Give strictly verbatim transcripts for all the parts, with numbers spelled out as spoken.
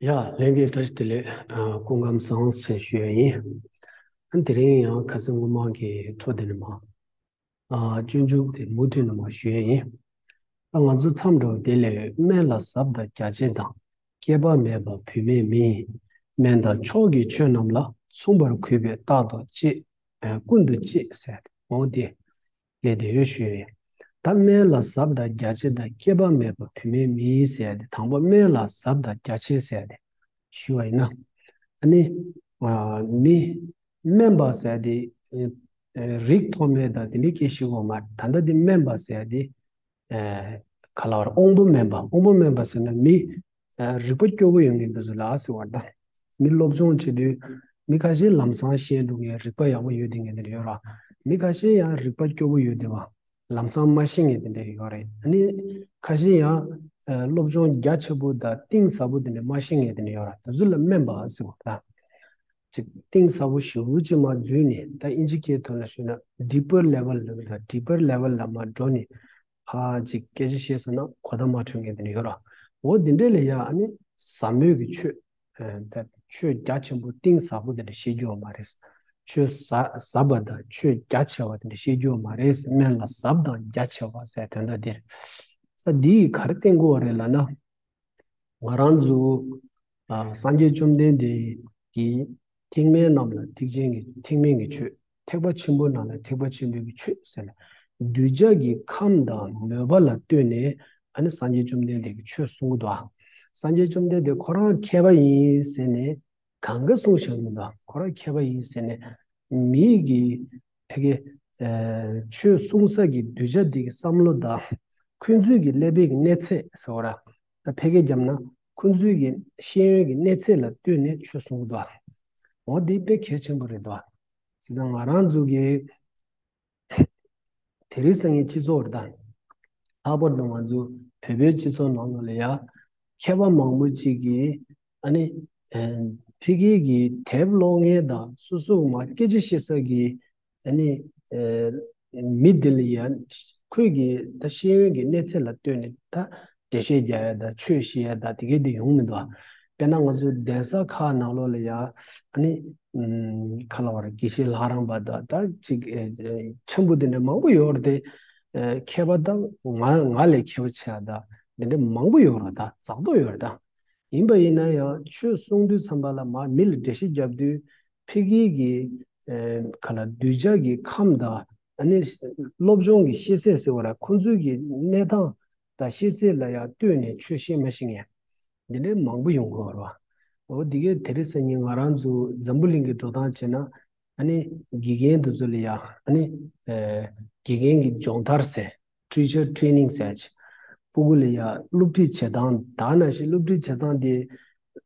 ཡ། ལྷན་རྒྱས་བཀྲ་ཤིས་བདེ་ལེགས། ཨ། སྐུ་ཁམས་བཟང་ཟེར་ཞུ་ཡ་ཡིན། ཨ། དེ་རིང་ཡང་ཁ་སང་སྔོན་མ་གི་འཕྲོ་དེ་ནས་མར། ཨ། སྤྱོད་འཇུག་དེ་མུ་མཐུད་ནས་མར་ཞུ་ཡ་ཡིན། ད་ང་ཚོ་མཚམས་འདྲ་བོ་དེ་ལས། སྨན་ལ་ཟབ་དང་རྒྱ་ཆེ་དང་། སྐྱེས་པ་མེད་པ་བུད་མེད་མིན། སྨན་དང་མཆོག་གི་ཆོས་རྣམས་ལ། མཚུངས་པར་གུས་པས་རྟག་ཏུ་གཅེས། ཨ། ཀུན་ཏུ་གཅེས་ཟེར་ཏེ་འོ་དེ་ལས་དེ་ཡོད་ཞུ་ཡ་ཡིན། ད་སྨན་ལ་ཟབ་དང་རྒྱ་ཆེ་དང་སྐྱེས་པ་མེད་པ་བུད་མེད་མིན་ཟེར་ཏེ། དང་པོ་སྨན་ལ་ཟབ་དང་རྒྱ་ཆེ་ཟེར་ཏེ་ཞུ་བ་ཡིན་ན། ཨ་ནི། ཨ། མི་སྨན་པ་ཟེར་ཏེ། ཨ། རིགས་མཐོ་དམན་དང་དེ་འདྲའི་སྐད་ཤོད་དགོས་མ་རེད། ད་ལྟ་འདི་སྨན་པ་ཟེར་ཏེ། ཨ། ག་ལབ་ར། དབང་པོ་དམན་པ། དབང་པོ་དམན་པ་ཟེར་ན་མི། ཨ། རིག་པ་སྐྱོ་པོ་ཡོད་མཁན་དེ་ཚོ་ལ་ཟེར་བ་དང་། མི་སློབ་སྦྱོང་བྱེད་དུས་མི་ཁ་ཤས་ལམ་སང་ཤེས་འགྲོ་མཁན། རིག་པ་ཡག་པོ་ཡོད་བསྡད་མཁན་དེ་འདྲ་ཡོད་ར། མི་ཁ་ཤས་ཡང་རིག་པ་སྐྱོ་པོ་ཡོད་བསྡད་པ། ལམ་སང་མ་ཤེས་མཁན་དེ་འདྲ་ཡོད་རེད། ཨ་ནི་ཁ་ཤས་ཡང་། ཨ། སློབ་སྦྱོང་རྒྱ་ཆེ་པོ་དང་གཏིང་ཟབ་པོ་དེ་འདྲ་མ་ཤེས་མཁན་དེ་འདྲ་ཡོད་ར། དེ་ཚོ་ལ་སྨན་པ་ཟེར་བ་དང་། ཅིག་གཏིང་ཟབ་པོ་ཞེ་པོ་ཅིག་མར་འཛུལ་ནས། ད་དབྱིན་ཇི་སྐད་ཐོག་ལ་ཞུས་ན་deeper level ལ། deeper level ལ་མར་འགྲོ་ནས། ཕར་ཅིག་སྐད་ཆ་བཤད་སོང་ན་གོ་བརྡ་མ་འཕྲོད་མཁན་དེ་འདྲ་ཡོད་ར། འོ་དེ་འདྲ་ལ་ཡ། ཨ་ནི་ཟབ་མོའི་གི་ཆོས། ཨ། ད་ཆོས་རྒྱ་ཆེན་པོ་གཏིང་ཟབ་པོ་དེ་འདྲ་བཤད་རྒྱུ་ཡོད་མ་རེད། ཆོས་ཟབ་ཟབ་པ་དང་ཆོས་རྒྱ་ཆེ་བ་དེ་འདྲ་བཤད་རྒྱུ་ཡོད་མ་རེད། སྨན་ལ་ཟབ་དང་རྒྱ་ཆེ་བ་ཟེར་དོན་དག་འདིར། ས་འདིས་ག་རེ་བསྟན་དགོས་པ་རེད་ལབ་ན། ང་རང་ཚོ། ཨ། སངས་རྒྱས་བཅོམ་ལྡན་འདས་ཀྱིས་ཐེག་དམན་རྣམས་ལ་ཐེག་ཆེན་གྱི་ཐེག་དམན་གྱི་ཆོས། ཐེག་པ་ཆེན་པོ་རྣམས་ལ་ཐེག་པ་ཆེན་པོའི་གི་ཆོས་ཟེར་ནས། གདུལ་བྱ་གི་ཁམས་དང་མོས་པ་ལ་ལྟོས་ནས། ཨ་ནི་སངས་རྒྱས་བཅོམ་ལྡན་འདས་ཀྱིས་ཆོས་གསུང་གི་འདུག། ཨ། སངས་རྒྱས་བཅོམ་ལྡན་འདས་ཁོ་རང་མཁས་པ་ཡིན་ཟེར་ནས་གང་ག་གསུངས་བཞག་མི་འདུག། ཁོ་རང་མཁས་པ་ཡིན་ཟེར་ནས། མིའི་གི་ཕ་གི། ཨ། ཆོས་གསུང་ས་གི་གདུལ་བྱ་དེ་གི་བསམ་བློ་དང་། ཁོ་ཚོའི་གི་སླེབས་པའི་གི་གནས་ཚད་ཟེར་བ་ར། ད་ཕ་གིར་བརྒྱབ་ན་ཁོ་ཚོའི་གི་ཤེས་ཡོན་གི་གནས་ཚད་ལ་ལྟོས་ནས་ཆོས་གསུང་གི་འདུག། འོ་དེ་དཔེ་གལ་ཆེན་པོ་རེད་འདུག། བྱས་ཙང་ང་རང་ཚོ་གི་དེ་རིང་སང་ཉིན་སྤྱི་ཚོགས་རེད་ད། ལྷག་པར་དུ་ང་ཚོ་བོད་པའི་སྤྱི་ཚོགས་ནང་ལོགས་ལ་ཡ། མཁས་པ་མང་པོ་ཅིག་གིས། ཨ་ནི། ཨ། ཕ་གི་གི་དེབ་ཀློག་མཁན་དང་སོ་སོ་མར་སྐད་ཆ་བཤད་ས་གི། ཨ་ནི། ཨ། མི་དེ་ལ་ཡ། ཁོས་གི་ད་ཤེས་ཡོན་གི་གནས་ཚད་ལ་ལྟོས་ནས་ད་འགྲེལ་བཤད་རྒྱག་ཡ་དང་ཆོས་བཤད་ཡ་དང་དེ་གས་དེ་ཡོང་མི་འདུག། དཔེར་ན་ང་ཚོའི་གདན་ས་ཁག་ནང་ལོགས་ལ་ཡ། ཨ་ནི། ཨམ། ག་ལབ་ར། དགེ་བཤེས་ལྷ་རམས་པ་དང་ད་ཅིག་ཨ། ཆེན་པོ་དེ་འདྲ་མང་པོ་ཡོད་རེད་དེ། ཨ། མཁས་པ་ད་ང་ང་ལས་མཁས་པ་ཆེ་བ་ད་དེ་འདྲ་མང་པོ་ཡོད་རེད་ད། རྫོགས་མདོག་ཡོད་རེད་ད། ཡིན་པ་ཡིན་ན་ཡང་ཆོས་གསུང་དུས་ཙམ་པ་ལ་མར་མི་ལ་འགྲེལ་བཤད་རྒྱབ་དུས། ཕ་གི་གི། ཨ། ག་ལབ། གདུལ་བྱ་གི་ཁམས་དང་། ཨ་ནི་སློབ་སྦྱོང་གི་ཤེས་ཚད་ཟེར་བ་ར། ཁོང་ཚོའི་གི་གནས་སྟངས་དང་ཤེས་ཚད་ལ་ཡང་ལྟོས་ནས་ཆོས་བཤད་མ་ཤེས་མཁན་འདི་འདྲའི་མང་པོ་ཡོང་གི་ཡོད་རེད་བ། འོ་འདི་གས་དེ་རིང་སང་ཉིན་ང་རང་ཚོ་འཛམ་བུ་གླིང་གི་འགྲོ་སྟངས་བྱས་ན། ཨ་ནི་དགེ་རྒན་དེ་ཚོ་ལ་ཡ། ཨ་ནི། ཨ། དགེ་རྒན་གྱི་སྦྱོང་བརྡར་ཟེར། Teacher training ཟེར་ཅིག། སྤུ་གུ་ལ་ཡ་སློབ་ཁྲིད་བྱེད་སྟངས། ད་ནང་བཞིན་སློབ་ཁྲིད་བྱེད་སྟངས་དེ་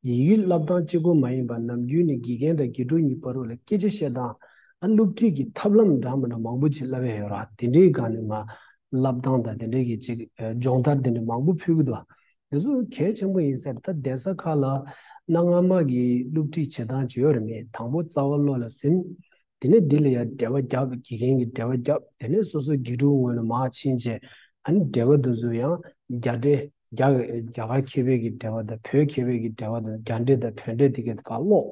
ཡིག་ཡིག་བསླབ་སྟངས་གཅིག་པོ་མ་ཡིན་པར་ནམ་རྒྱུན་ནས་དགེ་རྒན་དང་དགེ་ཕྲུག་གཉིས་བར་ལ་སྐད་ཆ་བཤད་སྟངས། ཨ། སློབ་ཁྲིད་ཀྱི་ཐབས་ལམ་འདྲ་མི་འདྲ་མང་པོ་ཅིག་བསླབ་ཡ་ཡོད་ར། དེ་འདྲའི་སྒང་ནས་མར་བསླབ་སྟངས་དང་དེ་འདྲའི་གི་ཅིག། ཨ། སྦྱོང་བརྡར་དེ་འདྲ་མང་པོ་ཕུལ་གི་འདུག། དེ་ཚོ་གལ་ཆེན་པོ་ཡིན་ས་རེད། ད་གདན་ས་ཁག་ལ་གནའ་སྔ་མ་གི་སློབ་ཁྲིད་བྱེད་སྟངས་ཅིག་ཡོད་རེད་མེད། དང་པོ་རྩ་བ་བློ་ལ་ཟིན། དེ་ནས་འདི་ལ་ཡ་འགྲེལ་པ་རྒྱབ། དགེ་རྒན་གྱིས་འགྲེལ་པ་རྒྱབ། དེ་ནས་སོ་སོ་དགེ་ཕྲུག་ངོས་ནས་མར་ཕྱིན་བྱས། ཨ་ནི་འགྲེལ་པ་དེ་ཚོ་ཡང་རྒྱ་འགྲེལ། རྒྱ་རྒྱ་གར་མཁས་པའི་གི་འགྲེལ་པ་དང་བོད་མཁས་པའི་གི་འགྲེལ་པ་དང་རྒྱ་འགྲེལ་དང་བོད་འགྲེལ་དེ་གས་ཕར་ཀློག།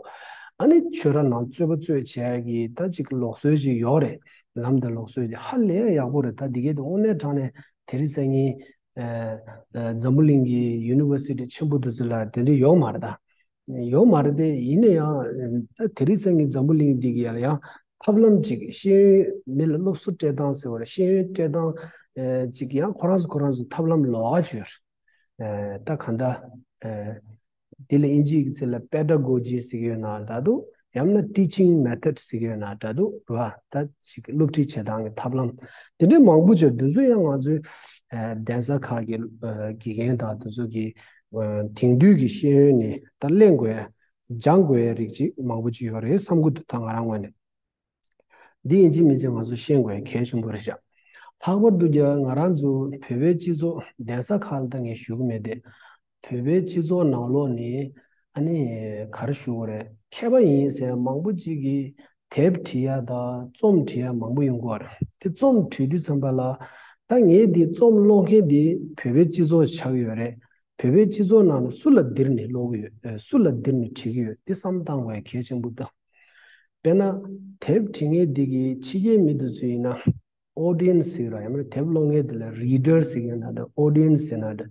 ཨ་ནི་ཆོས་ར་ནང་རྩོད་པ་རྩོད་བྱས་ཀྱི་ད་ཅིག་ལུགས་སྲོལ་ཅིག་ཡོད་རེད། ལམ་དང་ལུགས་སྲོལ་ཅིག་ཧ་ལས་ཡག་པོ་རེད། ད་དེ་གས་དེ་དངོས་གནས་དྲང་གནས་དེ་རིང་སང་ཉིན། ཨ། ཨ། འཛམ་བུ་གླིང་གི་ཡུ་ནི་ཝར་སི་ཊི་ཆེན་པོ་དེ་ཚོ་ལ་དེ་འདྲ་ཡོད་མ་རེད་ད། ཡོད་མ་རེད་དེ། ཡིན་ན་ཡང་ད་དེ་རིང་སང་ཉིན་འཛམ་བུ་གླིང་འདི་གི་ཡ་ལ་ཡང་ཐབས་ལམ་ཅིག། ཤེས་ཡོན་མི་ལ་སློབ་གསོ་སྤྲད་སྟངས་ཟེར་བ་རེད། ཤེས་ཡོན་སྤྲད་སྟངས། ཨ། ཅིག་ཡང་ཁོ་རང་ཚོ་ཁོ་རང་ཚོ་ཐབས་ལམ་ལོགས་ཀ་ཅིག་ཡོད་རེད། ཨ། ད་གང་ལྟར། ཨ། འདི་ལ་དབྱིན་ཇིའི་གི་ཚིག་ལ་པེ་ཌ་གོ་ཇི་ཟེར་གི་ཡོད་ན་འདྲ་འདུག། ཡང་ན་ཊི་ཆིང་མེ་ཐོཌ་ཟེར་གི་ཡོད་ན་འདྲ་འདུག་རེད་བ། ད་ཅིག་སློབ་ཁྲིད་བྱེད་སྟངས་ཀྱི་ཐབས་ལམ་དེ་འདྲའི་མང་པོ་ཅིག། འདི་ཚོ་ཡང་ང་ཚོའི། ཨ། གདན་ས་ཁག་གི། ཨ། དགེ་རྒན་དང་དེ་ཚོ་གི། ཨ། དེང་དུས་ཀྱི་ཤེས་ཡོན་ནས་ད་གླེང་དགོས་ཡ། སྦྱང་དགོས་ཡ་རིགས་ཅིག་མང་པོ་ཅིག་ཡོད་རེད་བསམ་གྱི་འདུག། ད་ང་རང་ངོས་ནས། འདི་ཡིན་གཅིག་མིན་གཅིག་ང་ཚོ་ཤེས་དགོས་ཡ་གལ་ཆེན་པོ་རེད་ཤག། ལྷག་པར་དུ་ཀྱང་ང་རང་ཚོ་བོད་པའི་སྤྱི་ཚོགས། གདན་ས་ཁག་ལ་ད་ངས་ཞུ་གི་མེད་དེ། བོད་པའི་སྤྱི་ཚོགས་ནང་ལོགས་ནས། ཨ་ནི་ག་རེ་ཞུ་དགོས་རེད། མཁས་པ་ཡིན་ཟེར་མང་པོ་ཅིག་གིས་དེབ་བྲིས་ཡ་དང་རྩོམ་བྲིས་ཡ་མང་པོ་ཡོང་གི་ཡོད་རེད། དེ་རྩོམ་བྲིས་དུས་ཙམ་པ་ལ། ད་ངས་འདི་རྩོམ་ཀློག་མཁན་འདི་བོད་པའི་སྤྱི་ཚོགས་ཆགས་ཀྱི་ཡོད་རེད། བོད་པའི་སྤྱི་ཚོགས་ནང་ལ་སུ་ལ་ལྡིར་ནས་ཀློག་གི་ཡོད། ཨ། སུ་ལ་ལྡིར་ནས་བྲིས་ཀྱི་ཡོད། འདི་བསམ་བློ་བཏང་དགོས་ཡ་གལ་ཆེན་པོ་འདུག་དཔེར་ན། དེབ་བྲིས་མཁན་འདི་གི་ཕྱི་རྒྱལ་མི་དེ་ཚོ་ཡིན་ན། ཨོ་ཌི་ཡན་སི་ཟེར་གི་རེད། ཡང་མིན་ན་དེབ་ཀློག་མཁན་དེ་ལ་རི་ཌར་ཟེར་གྱི་ཡོད་ན་འདྲ། ཨོ་ཌི་ཡན་སི་ཟེར་ན་འདྲ།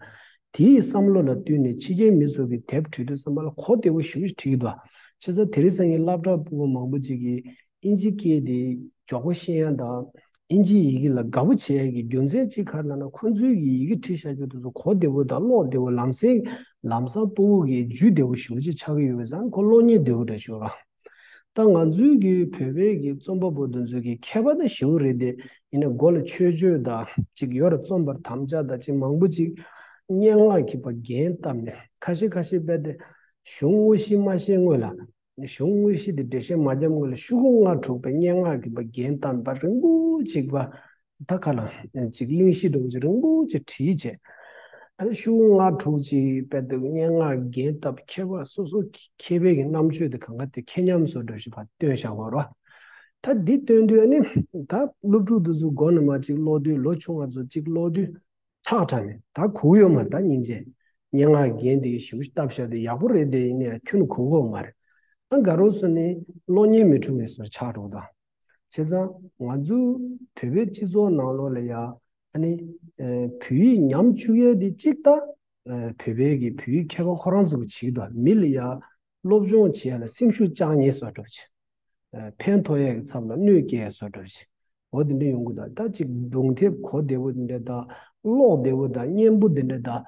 དེའི་བསམ་བློ་ལ་བསྟུན་ནས་ཕྱི་རྒྱལ་མི་ཚོ་གིས་དེབ་བྲིས་དུས་ཙམ་པ་ལ་གོ་བདེ་པོ་ཞེ་པོ་ཅིག་བྲིས་ཀྱི་འདུག་བྱས་ཙང་དེ་རིང་སང་ཉིན་སློབ་གྲྭ་ཕྲུ་གུ་མང་པོ་ཅིག་གིས་དབྱིན་ཇི་སྐད་དེ་མགྱོགས་པོ་ཤེས་ཡ་དང་། དབྱིན་ཇིའི་ཡི་གེ་ལ་དགའ་པོ་བྱེད་ཡ་གི་རྒྱུ་མཚན་གཅིག་ག་རེ་ལབ་ན། ཁོང་ཚོའི་གི་ཡི་གེ་བྲིས་བཞག་རྒྱུ་དེ་ཚོ་གོ་བདེ་པོ་དང་ཀློག་བདེ་པོ། ལམ་སེང་ལམ་སང་ཕྲུ་གུ་གིས་འཇུ་བདེ་པོ་ཞེ་པོ་ཅིག་ཆགས་ཀྱི་ཡོད་པས་ཙང་། ཁོ་ཀློག་མཁན་བདེ་པོ་འདྲ་ཞིག་ཡོད་རེད། ད་ང་ཚོའི་གི་བོད་པའི་གི་རྩོམ་པ་པོ་དེ་ཚོའི་གི་མཁས་པ་ད་ཞེ་པོ་རེད་དེ། ཡིན་ན་མགོ་ལ་ཆོས་སྤྱོད་དང་ཅིག་ཡོད་རེད། རྩོམ་པར་དམ་བཅའ་དང་ཅིག་མང་པོ་ཅིག་སྙན་ངག་གི་ཕར་འགན་བཏབ་ནས། ཁ་ཤས་ཁ་ཤས་རྦད་དེ་གཞུང་དངོས་གཞི་མ་ཤེས་སྔོན་ལ། གཞུང་དངོས་གཞི་དེ་འགྲེལ་བཤད་མ་བརྒྱབ་སྔོན་ལ་ཤོག་གུ་ལྔ་དྲུག་པའི་སྙན་ངག་གི་ཕར་འགན་བཏབ་པ་རིང་པོ་ཅིག་པ། ད་ག་ལ་ཅིག་གླེང་གཞི་འདྲ་པོ་ཅིག་རིང་པོ་ཅིག་བྲིས་བྱས། ཨ་ནི་ཤོག་གུ་ལྔ་དྲུག་ཅིག་རྦད་དེ་སྙན་ངག་འགན་བཏབ། མཁས་པ་སོ་སོ་མཁས་པའི་གི་རྣམ་དཔྱོད་དེ་གང་ག་དེ་ཁེ་ཉམས་བཟོ་འདྲ་ཞིག་ཕར་བཏོན་བཞག་པ་རེད། ད་འདི་བཏོན་དུས་ཨ་ནི་ད་སློབ་ཕྲུག་དེ་ཚོ་མགོ་ནས་མར་ཅིག་ཀློག་དུས། ལོ་ཆུང་བ་ཚོ་ཅིག་ཀློག་དུས་ཁྲག་ཁྲག་ནས་ད་གོ་གི་ཡོད་མ་རེད། ད་སྙིང་རྗེ། སྙན་ངག་འགན་དེ་ཞེ་པོ་ཅིག་བཏབ་བཞག་དེ་ཡག་པོ་རེད་དེ། ཡིན་ནའི་ཁྱོན་ནས་གོ་གི་ཡོད་མ་རེད། ཨ་དགའ་རོགས་སུ་ནི་གློག་བརྙན་མི་འཁྲུག་མི་སོར་ཆགས་འགྲོ་དང་། བྱས་ཙང་ང་ཚོ་བོད་པའི་སྤྱི་ཚོགས་ནང་ལོགས་ལ་ཡ་ཨ་ནི་ཨ་བོད་ཡིག་ཉམས་བཅུག་ཡས་དེ་གཅིག་དང་། ཨ་བོད་པའི་གི་བོད་ཡིག་མཁས་པ་ཁོ་རང་ཚོ་གི་བྱེད་ཀྱི་འདུག་མི་ལ་ཡ་སློབ་སྦྱོང་བྱེད་ཡ་ལ་སེམས་ཤུགས་བཅངས་ཉེས་བཟོ་འདྲ་བྱེད། ཨ་ཕན་ཐོགས་ཡས་ཀྱི་ཚབ་ལ་གནོད་སྐྱེལ་ཡས་བཟོ་འདྲ་བྱེད། འོ་དེ་འདྲ་ཡོང་གི་འདུག་ད་ཅིག་སྒྲུང་དེབ་གོ་བདེ་པོ་དེ་འདྲ་དང་། ཀློག་བདེ་པོ་དང་། སྙན་པོ་དེ་འདྲ་དང་།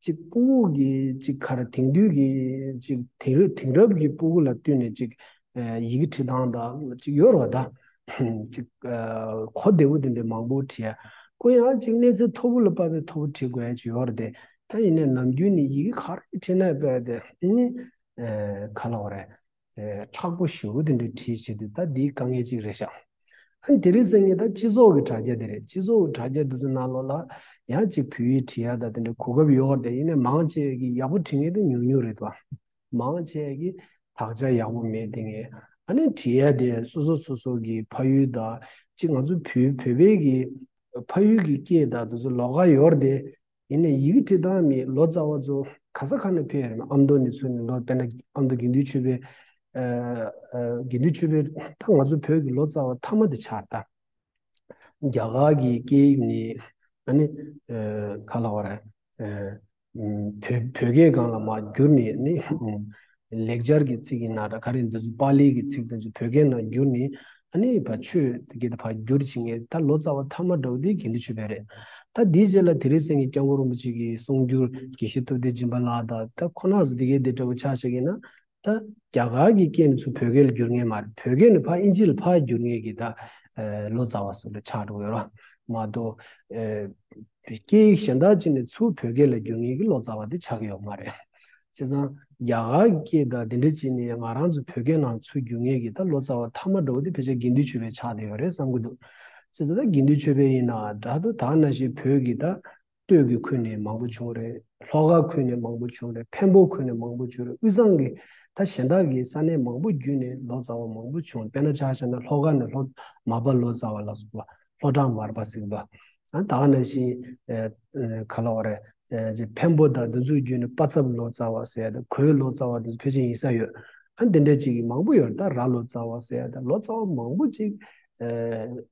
ཅིག་ཕྲུ་གུ་གི་ཅིག་ག་རེ་དེང་དུས་ཀྱི་ཅིག་དེང་རབས་དེང་རབས་ཀྱི་ཕྲུ་གུ་ལ་བསྟུན་ནས་ཅིག་ཨ་ཡི་གེ་བྲིས་སྟངས་དང་ཅིག་ཡོད་རེད་པ། ད་ཅིག་ཨ་གོ་བདེ་པོ་དེ་འདྲ་མང་པོ་བྲིས་ཡ། ཁོ་ཡང་ཅིག་གནས་ཚད་མཐོ་པོ་ལ་དཔག་པའི་མཐོ་པོ་བྲིས་དགོས་ཡ་ཅིག་ཡོད་རེད་དེ། ད་ཡིན་ནའི་ནམ་རྒྱུན་ནས་ཡི་གེ་ག་རེ་བྲིས་ན་དཔེ་དེ་ནི་ཨ་ག་ལབ་དགོས་རེད། ཨེ་མཁྲེགས་པོ་ཞེ་པོ་དེ་འདྲ་བྲིས་བྱེད་དུས་ད་འདིའི་དཀའ་ངལ་གཅིག་རེད་ཤག་ཨ་ནི་དེ་རིང་སང་ཉིན་ད་སྤྱི་ཚོགས་ཀྱི་དྲ་རྒྱ་དེ་རེད། སྤྱི་ཚོགས་ཀྱི་དྲ་རྒྱ་དེ་ཚོ་ནང་ལོགས་ལ་ཡང་གཅིག་བོད་ཡིག་བྲིས་ཡ་ད་དེ་འདྲ་གོ་སྐབས་ཡོད་རེད་དེ། ཡིན་ནའི་མང་ཆེ་གིས་ཡག་པོ་བྲིས་མཁན་དེ་ཉུང་ཉུང་རེད་དོ། མང་ཆེ་གིས་དག་ཆ་ཡག་པོ་མེད་དེ་ངས། ཨ་ནི་བྲིས་ཡ་དེ་སོ་སོ་སོ་སོ་གི་ཕ་ཡུལ་དང་། གཅིག་ང་ཚོ་བོད་བོད་པའི་གི་ཕ་ཡུལ་གྱི་སྐད་དང་དེ་ཚོ་ལོགས་ཀ་ཡོད་རེད་དེ། ཡིན་ནའི་ཡི་གེ་བྲིས་སྟངས་མི་ལོ་ཙཱ་བ་ཚོ་ག་ས་ག་ནས་ཕེབས་ཡོད་རེད་ན། ཨ་མདོ་ནས་ཚུར་ནས་ལོ། དཔེར་ན་ཨ་མདོ་དགེ་འདུན་ཆོས་འཕེལ། ཨ་ཨ་དགེ་འདུན་ཆོས་འཕེལ་ད་ང་ཚོ་བོད་ཀྱི་ལོ་ཙཱ་བ་མཐའ་མ་དེ་ཆགས་ད། རྒྱ་གར་གྱི་སྐད་ཡིག་ནས་ཨ་ནི་ཨ་ག་ལབ་དགོས་རེད། ཨ་བོད་བོད་སྐད་སྒང་ལ་མར་བསྒྱུར་ནས་ནི། ལེགས་སྦྱར་གྱི་ཚིག་ཡིན་ན་འདྲ། ག་རེ་འདི་ཚོ་པཱ་ལིའི་གི་ཚིག་དེ་ཚོ་བོད་སྐད་ནང་བསྒྱུར་ནས། ཨ་ནི་ཕར་ཆོས་དེ་གའི་ཕར་བསྒྱུར་བྱེད་མཁན་ད་ལོ་ཙཱ་བ་མཐའ་མ་འདྲ་བོ་དེ་དགེ་འདུན་ཆོས་འཕེལ་རེད། ད་དེའི་རྗེས་ལ་དེ་རིང་སང་ཉིན་སྐྱབས་མགོན་རིན་པོ་ཆེ་གི་གསུང་སྒྱུར་དགེ་བཤེས་ཐུབ་བསྟན་སྦྱིན་པ་ལགས་དང་། ད་ཁོང་རྣམ་ཚོ་དེ་གའི་དེ་འདྲ་བོ་ཆ་བཞག་ཡིན་ན། ད་རྒྱ་གར་གྱི་སྐད་ནས་ཚུར་བོད་སྐད་ལ་བསྒྱུར་མཁན་མ་རེད། བོད་སྐད་ནས་ཕར་དབྱིན་ཇི་ལ་ཕར་བསྒྱུར་མཁན་གྱི་ད་ཨ་ལོ་ཙཱ་བ་སོགས་ལ་ཆགས་འགྲོ་གི་ཡོད་རེད་མ་གཏོགས། ཨ་སྐད་ཡིག་གཞན་དག་ཅིག་ནས་ཚུར་བོད་སྐད་ལ་བསྒྱུར་མཁན་གྱི་ལོ་ཙཱ་བ་དེ་ཆགས་ཀྱི་ཡོད་མ་རེད། བྱས་ཙང་རྒྱ་གར་གྱི་སྐད་དང་དེ་འདྲ་བྱས་ནས་ང་རང་ཚོ་བོད་སྐད་ནང་ཚུར་བསྒྱུར་མཁན་གྱི་ད་ལོ་ཙཱ་བ་མཐའ་མ་འདྲ་བོ་དེ་ཕལ་ཆེར་དགེ་འདུན་ཆོས་འཕེལ་ཆགས་བསྡད་ཡོད་རེད་བསམ་གྱི་འདུག་བྱས་ཙང་ད་དགེ་འདུན་ཆོས་འཕེལ་ཡིན་ན་འདྲ། ད་ད་ནང་བཞིན་བོད་ཀྱི་ད་སྟོད་ཀྱི་ཁུལ་ནས་མང་པོ་བྱུང་རེད། ལྷོ་ཁ་ཁུལ་ནས་མང་པོ་བྱུང་རེད། འཕན་པོ་ཁུལ་ནས་མང་པོ་བྱུང་རེད། དབུས་གཙང་གི་ད་གཞན་དག་གི་ས་གནས་མང་པོ་བརྒྱུད་ནས་ལོ་ཙཱ་བ་མང་པོ་བྱུང་། དཔེར་ན་ཆ་བཞག་ན་ལྷོ་ཁ་ནས་ལྷོ་མར་པ་ལོ་ཙཱ་བ་ལ་སོགས་པ། ལྷོ་བྲག་མར་པ་ཟེར་གྱི་འདུག་ཨ་ད་ག་ནང་བཞིན་ཨ་ཨ་ག་ལབ་དགོས་རེད། ཨ་ཅིག་འཕན་པོ་དང་དེ་ཚོ་བརྒྱུད་ནས་པ་ཚབ་ལོ་ཙཱ་བ་ཟེར་ཡ་དང་། གོས་ལོ་ཙཱ་བ་དེ་ཚོ་ཕལ་ཆེར་ཡིན་ས་ཡོད། ཨ་འདི་འདྲ་ཅིག་གི་མང་པོ་ཡོད་རེད། ད་ར་ལོ་ཙཱ་བ་ཟེར་ཡ་དང་། ལོ་ཙཱ་བ་མང་པོ་ཅིག་ཨ་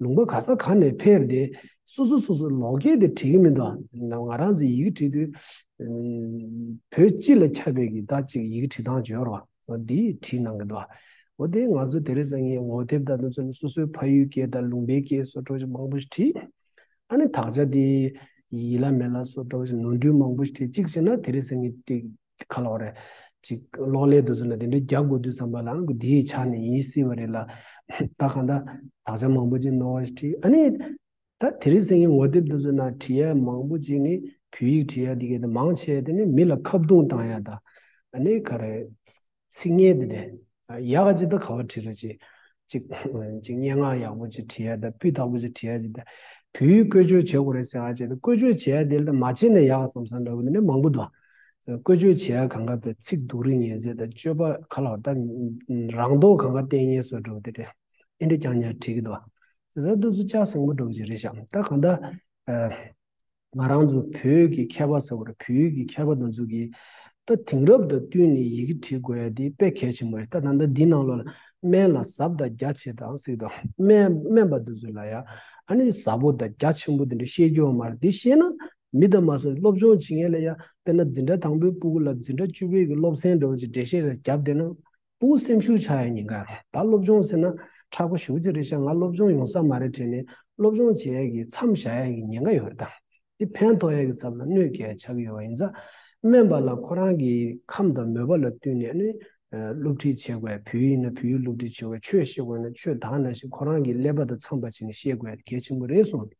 ལུང་པ་ག་ས་ག་ནས་ཕེབས་ཏེ་སོ་སོ་སོ་སོ་ལོ་སྐད་དེ་བྲིས་ཀྱི་མི་འདུག་ང་རང་ཚོ་ཡི་གེ་བྲིས་དུས་ཨ་བོད་སྤྱི་ལ་ཁྱབ་པའི་གི་ད་ཅིག་ཡི་གེ་བྲིས་སྟངས་ཅིག་ཡོད་རེད་པ། འོ་འདི་བྲིས་གནང་གི་འདུག་འོ་དེ་ང་ཚོ་དེ་རིང་སང་ཉིན་ངོ་དེབ་དང་དེ་ཚོ་ལ་སོ་སོའི་ཕ་ཡུལ་སྐད་དང་ལུང་པའི་སྐད་སོགས་འདྲ་བོ་ཅིག་མང་པོ་ཞིག་བྲིས། ཨ་ནི་དག་ཆ་དེ་ཡིན་ལ་མིན་ལ་སོགས་འདྲ་བོ་ཞིག་ནོར་འཁྲུལ་མང་པོ་ཞིག་བྲིས། གཅིག་བྱས་ན་དེ་རིང་སང་ཉིན་དེ་ག་ལབ་དགོས་རེད། ཅིག་གློག་ཀླད་དེ་ཚོ་ལ་དེ་འདྲའི་རྒྱབ་དགོས་དུས་ཙམ་པ་ལ་ཨ་ནི་དེའི་ཆ་ནས་ཡིན་སྲིད་པ་རེད་ལ། ད་གང་ལྟར་དག་ཆ་མང་པོ་ཅིག་ནོར་བ་ཞིག་བྲིས། ཨ་ནི་ད་དེ་རིང་སང་ཉིན་ངོ་དེབ་དེ་ཚོ་ནང་བྲིས་ཡ་མང་པོ་ཅིག་ནི་བོད་ཡིག་བྲིས་ཡ་དེ་གའི་དེ་མང་ཆེ་བ་དེ་ནི་མི་ལ་ཁ་རྡུང་བཏང་ཡ་དང་། ཨ་ནི་ག་རེ། ཚིག་ངན་དེ་འདྲ། ཡག་ག་ཅིག་ད་ག་བ་བྲིས་རོགས་བྱེད། ཅིག་ཅིག་སྙན་ངག་ཡག་པོ་ཅིག་བྲིས་ཡ་དང་། སྤུས་དག་པོ་ཅིག་བྲིས་ཡ་ཅིག་དང་། བོད་ཡིག་བཀོལ་སྤྱོད་བྱེད་དགོས་རེད་ཟེར་ཡ་ཅིག་དང་། བཀོལ་སྤྱོད་བྱེད་ཡ་དེ་ལ་མ་བྱེད་ན་ཡག་ག་བསམ་བསམ་འདྲ་བོ་དེ་འདྲ་མང་པོ་འདུག་བཀོལ་སྤྱོད་བྱེད་ཡ་གང་ག་བའི་ཚིག་སྡུག་རུས་ངན་ཚད་དང་། སྤྱོད་པ་ག་ལབ་དགོས་རེད། ད་རང་མདོག་གང་ག་བསྟན་མཁན་བཟོ་འདྲ་བོ་དེ་འདྲ། ཨེ་འདྲ་རྐྱང་རྐྱང་བྲིས་ཀྱི་འདུག་བྱས་ཙང་དེ་ཚོ་ལྕགས་ཟིང་པོ་འདྲ་བོ་ཅིག་རེད་ཤག་ད་གང་ལྟར། ཨ། ང་རང་ཚོ་བོད་ཀྱི་མཁས་པ་ཟེར་བ་རེད། བོད་ཡིག་གི་མཁས་པ་དེ་ཚོ་གིས་ད་དེང་རབས་དང་བསྟུན་ནས་ཡི་གེ་བྲིས་དགོས་ཡ་དེ་དཔེ་གལ་ཆེན་པོ་རེད། ད་ད་ལྟ་འདི་ནང་ལོགས་ལ་སྨན་ལ་ཟབ་དང་རྒྱ་ཆེ་དང་ཟེར་དང་། སྨན་སྨན་པ་དེ་ཚོ་ལ་ཡ་ཨ་ནི་ཟབ་པོ་དང་རྒྱ་ཆེན་པོ་དེ་འདྲ་བཤད་རྒྱུ་ཡོད་མ་རེད། དེ་བཤད་ན་མི་དང་མ་སོང་སློབ་སྦྱོང་བྱེད་མཁན་ལ་ཡ། དཔེར་ན་འཛིན་གྲྭ་དང་པོའི་སྤུ་གུ་ལ་འཛིན་གྲྭ་བཅུ་པའི་གི་སློབ་ཚན་འདྲ་བོ་ཅིག་འགྲེལ་བཤད་རེ་བརྒྱབ་བསྡད་ན། སྤུ་གུ་སེམས་ཤུགས་ཆག་ཡ་ཉེན་ཁ་རེད། ད་སློབ་སྦྱོང་ཟེར་ན་མཁྲེགས་པོ་ཞེ་པོ་ཅིག་རེད་ཤག་ང་སློབ་སྦྱོང་ཡོང་ས་མ་རེད་དྲན་ནས་སློབ་སྦྱོང་བྱེད་ཡ་གི་མཚམས་བཞག་ཡ་གི་ཉེན་ཁ་ཡོད་རེད། ད་དེ་ཕན་ཐོགས་ཡ་གི་ཚབ་ལ་གནོད་སྐྱེལ་ཡ་ཆགས་ཀྱི་ཡོད་པ་ཡིན་ཙང་། སྨན་པ་ལ་ཁོ་རང་གི་ཁམས་དང་མོས་པ་ལ་བསྟུན་ནས་ནི་སློབ་ཁྲིད་བྱེད་དགོས། བོད་ཡིག་ཡིན་ན་བོད་ཡིག་སློབ་ཁྲིད་བྱེད་དགོས། ཆོས་བཤད་དགོས་ན་ཆོས་དག་ནང་བཞིན་ཁོ་རང་གི་ཀླད་པ་དང་འཚམས་པ་བྱས་ནས་བཤད་དགོས་ཡ་གལ་ཆེན་པོ་རེད་གསུངས།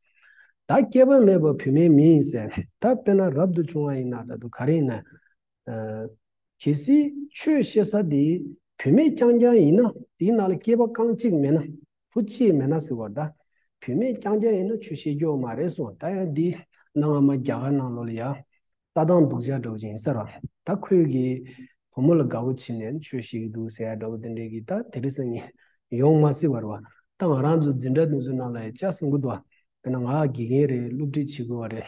ད་སྐྱེས་པ་མེད་པ་བུད་མེད་མིན་ཟེར། ད་དཔེར་ན་རབ་ཏུ་བྱུང་བ་ཡིན་ན་ད་དུང་ག་རེ་ཡིན་ན། ཨ། གལ་སྲིད་ཆོས་བཤད་ས་དེ་བུད་མེད་རྐྱང་རྐྱང་ཡིན་ན། དེའི་ནང་ལ་སྐྱེས་པ་རྐང་གཅིག་མེད་ན། བུ་གཅིག་མེད་ན་ཟེར་བ་ད། བུད་མེད་རྐྱང་རྐྱང་ཡིན་ན་ཆོས་བཤད་རྒྱུ་མ་རེད་གསུངས། ད་ཡང་འདི་གནའ་སྔ་མ་རྒྱ་གར་ནང་ལོགས་ལ་ཡ་ལྟ་སྟངས་སྡུག་ཅག་འདྲ་བོ་ཅིག་ཡིན་ས་རེད། ད་ཁོས་གི་བུ་མོ་ལ་དགའ་བོ་བྱས་ནས་ཆོས་བཤད་ཀྱི་འདུག་ཟེར་ཡ་འདྲ་བོ་དེ་འདྲས་ཀྱི་ད་དེ་རིང་སང་ཉིན་ཡོང་མ་སྲིད་པ་རེད་བ། ད་ང་རང་ཚོ་འཛིན་གྲྭ་དེ་ཚོའི་ནང་ལ་ཡ་ཅག་གསུང་གི་འདུག་བ། དཔེར་ན་ང་དགེ་རྒན་རེད། སློབ་ཁྲིད་བྱེད་དགོས་པ་རེད།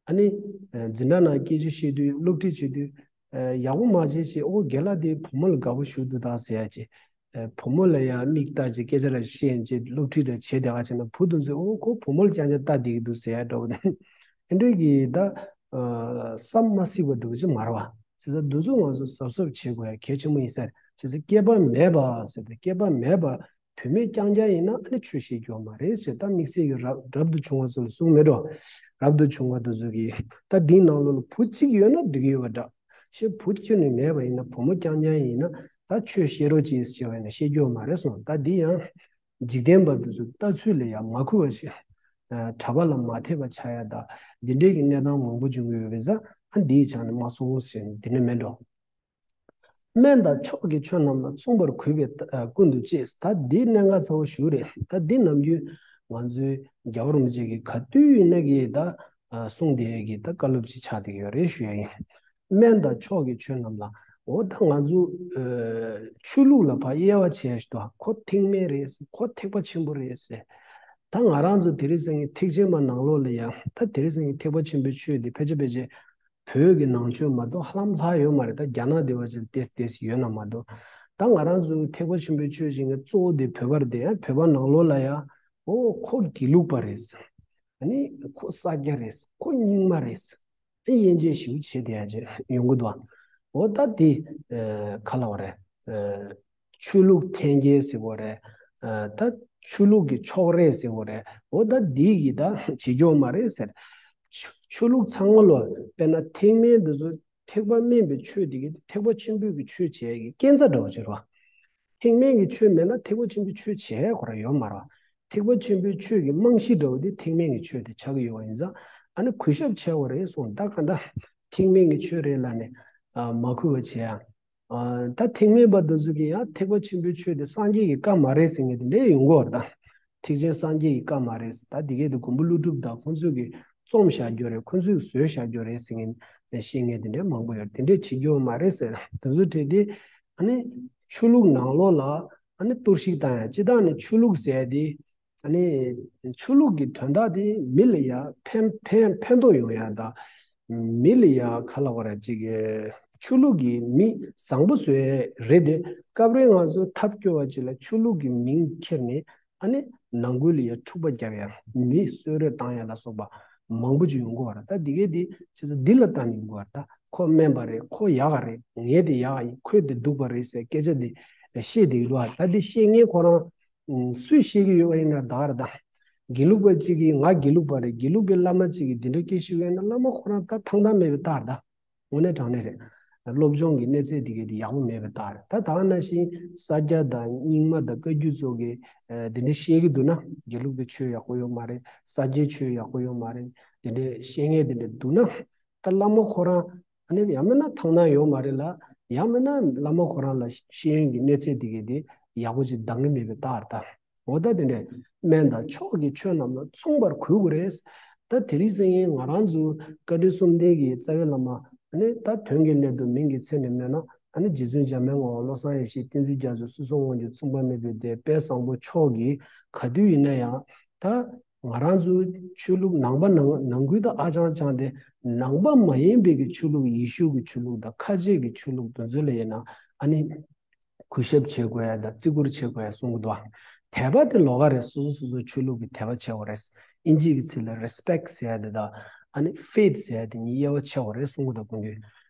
ཨ་ནི། ཨ། འཛིན་གྲྭ་ནང་སྐད་ཆ་བཤད་དུས་སློབ་ཁྲིད་བྱེད་དུས། ཨ། ཡག་པོ་མ་བྱས་ཤིག་ཨོ་རྒན་ལགས་དེ་བུ་མོ་ལ་དགའ་པོ་ཞེ་པོ་འདུག་ད་ཟེར་ཡ་ཅིག་ཨ། བུ་མོ་ལ་ཡང་མིག་ལྟ་ཅིག་སྐད་ཆ་ར་བཤད་ཅིག་སློབ་ཁྲིད་ར་བྱེད་བསྡད་ག་བྱས་ན་བུ་དེ་ཚོས་ཨོ་ཁོ་བུ་མོ་ལ་རྐྱང་རྐྱང་ལྟ་བསྡད་ཀྱི་འདུག་ཟེར་ཡ་འདྲ་བོ་དང་། དེ་འདྲས་ཀྱི་ད། ཨ། བསམ་མ་སྲིད་པ་འདྲ་བོ་ཅིག་མ་རེད་བ། བྱས་ཙང་འདི་ཚོ་ང་ཚོ་གཟབ་གཟབ་བྱེད་དགོས་ཡ་གལ་ཆེན་པོ་ཡིན་ས་རེད། བྱས་ཙང་སྐྱེས་པ་མེད་པ་ཟེར་ཏེ་སྐྱེས་པ་མེད་པ། བུད་མེད་རྐྱང་རྐྱང་ཡིན་ན་ཨ་ནི་ཆོས་བཤད་རྒྱུ་མ་རེད་ཟེར། ད་དམིགས་བསལ་གྱི་རབ་རབ་ཏུ་བྱུང་བ་ཚོ་ལ་གསུངས་མེད་འགྲོ། རབ་ཏུ་བྱུང་བ་དེ་ཚོ་གིས་ད་འདིའི་ནང་ལོགས་ལ་བུ་གཅིག་ཡོད་ན་འགྲིག་གི་ཡོད་པ་འདྲ། ཞེས་བུ་གཅིག་ནས་མེད་པ་ཡིན་ན་བུ་མོ་རྐྱང་རྐྱང་ཡིན་ན་ད་ཆོས་བཤད་རོགས་གྱིས་ཟེར་བ་ཡིན་ན་བཤད་རྒྱུ་མ་རེད་གསུངས། ད་འདི་ཡང་འཇིག་རྟེན་པ་དེ་ཚོ་ལྟ་ཚུལ་ལ་ཡང་མ་གུས་པ་ཞིག་ཨ། གྲྭ་པ་ལ་མ་འཐད་པ་ཆགས་ཡ་ད་འདི་འདྲས་ཀྱི་གནས་སྟངས་མང་པོ་བྱུང་གི་ཡོད་པས་ཙང་ཨ་འདིའི་ཆ་ནས་མ་གསུངས་ཟེར་འདི་ནས་མེད་འགྲོ། སྨན་དང་མཆོག་གི་ཆོས་རྣམས་ལ། མཚུངས་པར་གུས་པས་ཀུན་ཏུ་གཅེས། ད་འདི་གནད་འགག་ཚ་བོ་ཞེ་པོ་རེད། ད་འདི་ནམ་རྒྱུན་ང་ཚོའི་རྒྱལ་བ་རིན་པོ་ཆེ་གིས་ག་དུས་ཡིན་ན་གི་ད་གསུངས་བསྡད་ཀྱི་ད་བཀའ་སློབ་ཅིག་ཆགས་བསྡད་ཀྱི་ཡོད་རེད་ཞུ་ཡ་ཡིན། སྨན་དང་མཆོག་གི་ཆོས་རྣམས་ལ། འོ་ད་ང་ཚོ་ཆོས་ལུགས་ལ་ཕར་དབྱེ་བ་ཕྱེ་ཡ་ཞིག་འདུག་ཁོ་ཐེག་དམན་རེད། ཁོ་ཐེག་པ་ཆེན་པོ་རེད་ཟེར། ད་ང་རང་ཚོ་དེ་རིང་སང་ཉིན་ཐེག་ཆེན་པ་ནང་ལོགས་ལ་ཡང་ད་དེ་རིང་སང་ཉིན་ཐེག་པ་ཆེན་པོའི་ཆོས་དེ་ཕལ་ཆེར་ཕལ་ཆེར་བོད་ཀྱི་ནང་ཆོས་མ་གཏོགས་ཧ་ལམ་ལྷག་ཡོད་མ་རེད། ད་རྒྱ་ནག་དེ་བ་ཅིག་ཏེས་ཏེས་ཡོད་ན་མ་གཏོགས། ད་ང་རང་ཚོའི་ཐེག་པ་ཆེན་པོའི་ཆོས་ཅིག་གི་གཙོ་བོ་དེ་བོད་པ་རེད་དེ། ཡང་བོད་པ་ནང་ལོགས་ལ་ཡང་ཨོ་ཁོ་དགེ་ལུགས་པ་རེད། ཨ་ནི་ཁོ་ས་སྐྱ་རེད། ཁོ་རྙིང་མ་རེད། ཨ་དབྱེ་འབྱེད་ཞིབ་བྱེད་དེ་ཡང་ཅིག་ཡོང་གི་འདུག་ཨོ་ད་དེ་ཨ་ག་ལབ་དགོས་རེད། ཨ་ཆོས་ལུགས་འཐེན་འཁྱེར་ཟེར་དགོས་རེད། ཨ་ད་ཆོས་ལུགས་ཀྱི་ཕྱོགས་རིས་ཟེར་དགོས་རེད། འོ་ད་འདི་གི་ད་བྱེད་སྐྱོང་མ་རེད་ཟེར། ཆོས་ཆོས་ལུགས་ཚང་མ་ལོ། དཔེར་ན་ཐེག་དམན་འདི་ཚོ་ཐེག་པ་དམན་པའི་ཆོས་འདི་གི་ཐེག་པ་ཆེན་པོའི་གི་ཆོས་བྱེད་ཡ་གི་རྐྱེན་རྩ་འདྲ་བོ་ཅིག་རེད་བ། ཐེག་དམན་གྱི་ཆོས་མེད་ན་ཐེག་པ་ཆེན་པོའི་ཆོས་བྱེད་ཡ་ཁོ་རང་ཡོད་མ་རེད་བ། ཐེག་པ་ཆེན་པོའི་ཆོས་ཀྱི་རྨང་གཞི་འདྲ་བོ་དེ་ཐེག་དམན་གྱི་ཆོས་དེ་ཆགས་ཀྱི་ཡོད་པ་ཡིན་ཙང་། ཨ་ནི་གུས་ཞབས་བྱས་པ་རེད་གསུངས། ད་ག་འདྲ་ཐེག་དམན་གྱི་ཆོས་རེད་ལབ་ནས་ཨ་མ་གུས་པ་བྱེད་ཡ། ཨ་ད་ཐེག་དམན་པ་དེ་ཚོ་གིས་ཡང་ཐེག་པ་ཆེན་པོའི་ཆོས་དེ་སངས་རྒྱས་ཀྱི་བཀའ་མ་རེད་ཟེར་མཁན་དེ་འདྲས་ཡོང་གི་ཡོད་རེད་ད། ཐེག་ཆེན་སངས་རྒྱས་ཀྱི་བཀའ་མ་རེད་ཟེར། ད་དེ་གས་དེ་མགོན་པོ་ཀླུ་སྒྲུབ་དང་ཁོང་ཚོས་ཀྱིས་རྩོམ་བཞག་རྒྱུ་རེད། ཁོང་ཚོས་བཟོས་བཞག་རྒྱུ་རེད་ཟེར་མཁན་བཤད་མཁན་དེ་འདྲས་མང་པོ་ཡོད་རེད། དེ་འདྲས་བྱེད་རྒྱུ་མ་རེད་ཟེར། དེ་ཚོ་བྲིས་ཏེ་ཨ་ནི་ཆོས་ལུགས་ནང་ལོགས་ལ་ཨ་ནི་གཏོར་བཤིག་བཏང་ཡ། སྤྱིར་བཏང་ནས་ཆོས་ལུགས་ཟེར་ཡ་དེ། ཨ་ནི་ཆོས་ལུགས་ཀྱི་དོན་དག་དེ་མི་ལ་ཡ་ཕན་ཕན་ཕན་ཐོགས་ཡོང་ཡ་དང་། མི་ལ་ཡ་ག་ལབ་དགོས་རེད། ཅིག་ཆོས་ལུགས་ཀྱི་མི་བཟང་པོ་བཟོ་ཡ་རེད་དེ། སྐབས་རེ་ང་ཚོ་ཐབས་སྐྱོ་བ་ཅིག་ལ་ཆོས་ལུགས་ཀྱི་མིང་ཁྱེར་ནས་ཨ་ནི་ནང་ཁུལ་ལ་ཡ་འཁྲུག་པ་རྒྱབ་ཡ། མི་གསོད་རེས་བཏང་ཡ་ལ་སོགས་པ་མང་པོ་ཅིག་ཡོང་གི་ཡོད་རེད། ད་འདི་གས་འདི་བྱས་ཙང་འདི་ལ་ལྟ་ནས་ཡོང་གི་ཡོད་རེད། ད་ཁོ་དམན་པ་རེད། ཁོ་ཡག་ག་རེད། ངས་དེ་ཡག་ག་ཡིན། ཁོས་དེ་སྡུག་པ་རེད་ཟེར་སྐད་ཆ་འདི་བཤད་བསྡད་ཀྱི་འདུག་ད་འདི་བཤད་མཁན་ཁོ་རང་སུས་བཤད་ཀྱི་ཡོད་པ་ཡིན་ན་ད་ག་རེད་ད། དགེ་ལུགས་པ་གཅིག་གིས་ང་དགེ་ལུགས་པ་རེད། དགེ་ལུགས་པའི་བླ་མ་གཅིག་གིས་འདི་འདྲ་སྐད་ཞུ་གི་ཡོད་ན་བླ་མ་ཁོ་རང་ད་ཐང་ཐང་མེད་པའི་རྟགས་རེད་ད། དངོས་གནས་དྲང་གནས་རེད། སློབ་སྦྱོང་གི་གནས་ཚད་འདི་གའི་འདི་ཡག་པོ་མེད་པའི་རྟགས་རེད། ད་ད་ག་ནང་བཞིན་ས་སྐྱ་དང་རྙིང་མ་དང་བཀའ་བརྒྱུད་ཚོ་གིས་འདི་འདྲ་བཤད་ཀྱི་འདུག་ན་དགེ་ལུགས་པའི་ཆོས་ཡག་པོ་ཡོད་མ་རེད། ས་སྐྱའི་ཆོས་ཡག་པོ་ཡོད་མ་རེད། འདི་འདྲ་བཤད་མཁན་འདི་འདྲ་འདུག་ན། ད་བླ་མ་ཁོ་རང་ཨ་ནི་ཡང་མིན་ན་ཐང་ན་ཡོད་མ་རེད་ལ། ཡང་མིན་ན་བླ་མ་ཁོ་རང་ལ་ཤེས་ཡོན་གྱི་གནས་ཚད་དེ་གའི་དེ་ཡག་པོ་ཅིག་འདང་གི་མེད་པའི་རྟགས་རེད་ད། འོ་ད་དེ་འདྲས་སྨན་དང་མཆོག་གི་ཆོས་རྣམས་ལ་མཚུངས་པར་གུས་དགོས་རེད། ད་དེ་རིང་སང་ཉིན་ང་རང་ཚོ་བཀའ་དྲིན་གསུམ་ལྡན་གྱི་རྩ་བའི་བླ་མ་ཨ་ནི་ད་དོན་གྱི་སླད་དུ་མིང་གི་མཚན་ནས་སྨོས་ན་ཨ་ནི་རྗེ་བཙུན་འཇམ་དཔལ་དབྱངས་བློ་བཟང་ཡེ་ཤེས་བསྟན་འཛིན་རྒྱ་མཚོ་སྲིད་གསུམ་དབང་སྒྱུར་མཚུངས་པ་མེད་པའི་སྡེ་དཔལ་བཟང་པོ་མཆོག་གིས་ག་དུས་ཡིན་ན་ཡང་ད། ང་རང་ཚོའི་ཆོས་ལུགས་ནང་པ་ནང་ནང་ཁུལ་དུ་ཨ་ཅང་ཅང་དེ་ནང་པ་མ་ཡིན་པའི་གི་ཆོས་ལུགས། ཡེ་ཤུ་གི་ཆོས་ལུགས་དང་ཁ་ཆེ་གི་ཆོས་ལུགས་དེ་ཚོ་ལ་ཡིན་ན་ཨ་ནི་གུས་ཞབས་བྱེད་དགོས་ཡ་དང་བརྩི་བཀུར་བྱེད་དགོས་ཡ་གསུང་གི་འདུག་དད་པ་དེ་ལོགས་ཀ་རེད། སོ་སོ་སོ་སོའི་ཆོས་ལུགས་ཀྱི་དད་པ་བྱེད་དགོས་རེད། ཨིན་ཇི་གི་ཚིག་ལ་རེ་སི་པེག་ཟེར་ཡ་དེ་དང་ཨ་ནི་ཕེ་ཐི་ཟེར་ཡ་དེ་གཉིས་དབྱེ་བ་ཕྱེ་དགོས་རེད་གསུང་གི་འདུག་སྐུ་མདུན།